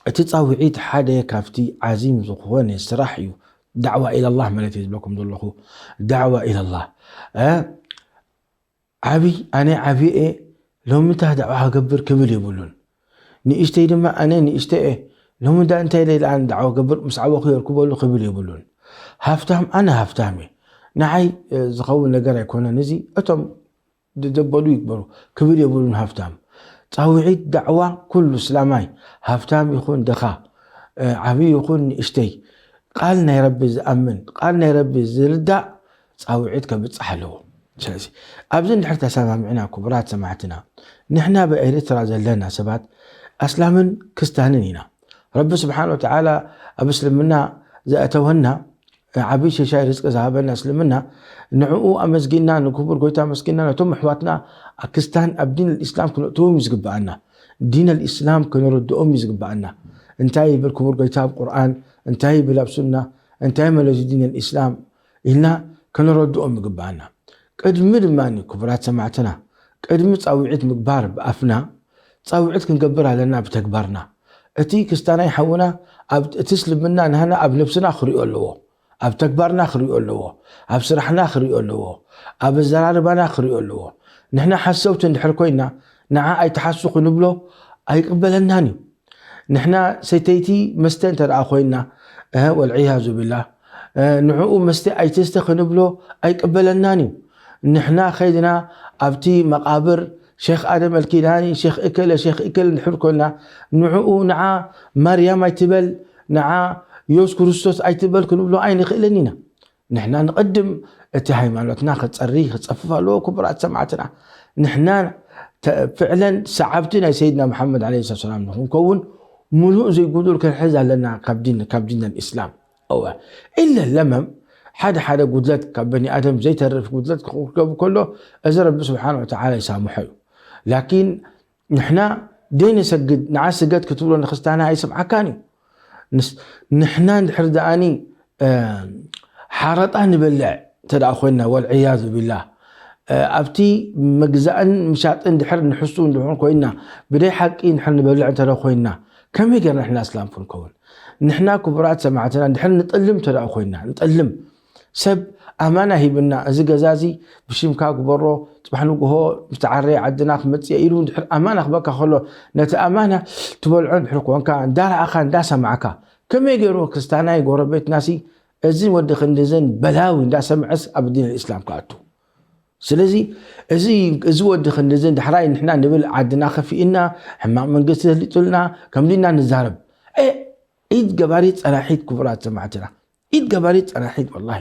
እቲ ጻውዒት ሓደ ካብቲ ዓዚም ዝኾነ ስራሕ እዩ። ዳዕዋ ኢለላህ ማለት እዩ ዝብለኩም ዘለኹ። ዳዕዋ ኢለላህ። እ? ዓብይ፣ ኣነ ዓብየ እየ፣ ሎሚ እንታይ ዳዕዋ ክገብር ክብል የብሉን። ንእሽተይ ድማ ኣነ ንእሽተይ እየ፣ ሎሚ እንዳ እንታይ ኢለ ኣነ ዳዕዋ ክገብር ምስ ዓበኹ የርክበሉ ክብል የብሉን። ሃፍታም፣ ኣነ ሃፍታም እየ፣ ንዓይ፣ እ፣ ዝኸውን ነገር ኣይኮነን እዚ፣ እቶም ደበሉ ይግበሩ ክብል የብሉን። ሃፍታም ጻውዒት ዳዕዋ ኩሉ እስላማይ ሃፍታም ይኹን ድኻ፣ እ፣ ዓብዪ ይኹን ንእሽተይ ቃል ናይ ረቢ ዝኣምን ቃል ናይ ረቢ ዝርዳእ ጻውዒት ከብጽሕ ኣለዎ። ስለዚ ኣብዚ እንድሕር ተሰማሚዕና ክቡራት ሰማዕትና ንሕና ብኤርትራ ዘለና ሰባት ኣስላምን ክስታንን ኢና። ረቢ ስብሓን ወተዓላ ኣብ እስልምና ዘእተወና ዓብዪ ሸሻይ ርዝቂ ዝሃበና እስልምና ንዕኡ ኣመስጊና ንክቡር ጎይታ ኣመስጊና ነቶም ኣሕዋትና ክስታን ኣብ ዲን ልእስላም ክነእትዎም እዩ ዝግብኣና። ዲን ልእስላም ክነረድኦም እዩ ዝግብኣና። እንታይ ይብል ክቡር ጎይታ ኣብ ቁርኣን፣ እንታይ ይብል ኣብ ሱና፣ እንታይ ማለት እዩ ዲን ልእስላም ኢልና ከነረድኦም ይግብኣና። ቅድሚ ድማ ክቡራት ሰማዕትና ቅድሚ ጻውዒት ምግባር ብኣፍና ጻውዒት ክንገብር ኣለና ብተግባርና። እቲ ክስታናይ ሓውና ኣብ እቲ እስልምና ናህና ኣብ ነብስና ክሪኦ ኣለዎ፣ ኣብ ተግባርና ክሪኦ ኣለዎ፣ ኣብ ስራሕና ክሪኦ ኣለዎ፣ ኣብ ኣዘራርባና ክሪኦ ኣለዎ። ንሕና ሓሰውቲ እንድሕር ኮይና ንዓ ኣይትሓሱ ክንብሎ ኣይቅበለናን እዩ። ንሕና ሰተይቲ መስተ እንተ ደኣ ኮይና፣ እ፣ ወልዕያዙ ቢላህ፣ እ፣ ንዕኡ መስተ ኣይትስተ ክንብሎ ኣይቅበለናን እዩ። ንሕና ከይድና ኣብቲ መቓብር ሼኽ ኣደም ኣልኪዳኒ፣ ሼኽ እከለ፣ ሼኽ እከለ እንድሕር ኮይና፣ ንዕኡ ንዓ ማርያም ኣይትበል፣ ንዓ የሱስ ክርስቶስ ኣይትበል ክንብሎ ኣይንኽእልን ኢና። ንሕና ንቐድም እቲ ሃይማኖትና ክጸሪ ክጸፍፍ ኣለዎ። ክቡራት ሰማዕትና ንሕና ተ- ፍዕለን ሰዓብቲ ናይ ሰይድና መሓመድ ዓለይሂ ሰላም ንኽንከውን ሙሉእ ዘይጉዱል ክንሕዝ ኣለና ካብ ዲን ካብ ዲን ኣልእስላም። እወ ኢለ ለመም ሓደ ሓደ ጉድለት ካብ በኒ ኣደም ዘይተርፍ ጉድለት ክርከብ ከሎ እዚ ረቢ ስብሓን ወተዓላ ይሳምሖ እዩ። ላኪን ንሕና ደይነሰግድ ንዓ ስገድ ክትብሎ ንክስታና ኣይስምዓካን እዩ። ንስ- ንሕና እንድሕር ደኣኒ እ፣ ሓረጣ ንበልዕ እንተ ደኣ ኮይና ወልዕያዙ ቢላህ እ፣ ኣብቲ ምግዛእን ምሻጥን ድሕር ንሕሱ እንድሕር ኮይና ብደይ ሓቂ እንድሕር ንበልዕ እንተ ደኣ ኮይና ከመይ ገርና ንሕና እስላም ክንከውን? ንሕና ክቡራት ሰማዕትና እንድሕር ንጠልም እንተ ደኣ ኮይና ንጠልም ሰብ ኣማና ሂብና እዚ ገዛ እዚ ብሽምካ ግበሮ ጽባሕ ንግሆ ምስ ተዓረየ ዓድና ክመጽእ ኢሉ እንድሕር ኣማና ክበካ ከሎ ነቲ ኣማና ትበልዖ እንድሕር ኮንካ እንዳረኣኻ እንዳሰማዕካ ከመይ ገይሩ ክስታናይ ጎረቤትናሲ እዚ ወዲ ክንድዝን በላዊ እንዳሰምዐስ ኣብ ዲን እስላም ክኣቱ። ስለዚ እዚ እዚ ወዲ ክንድዝን ዳሕራይ ንሕና ንብል ዓድና ከፊእና ሕማቕ መንግስቲ ተሊጡልና ከምዚ ኢና ንዛረብ። እ፣ ኢድ ገባሪት ጸናሒት ክቡራት ሰማዕትና፣ ኢድ ገባሪት ጸናሒት ወላሂ።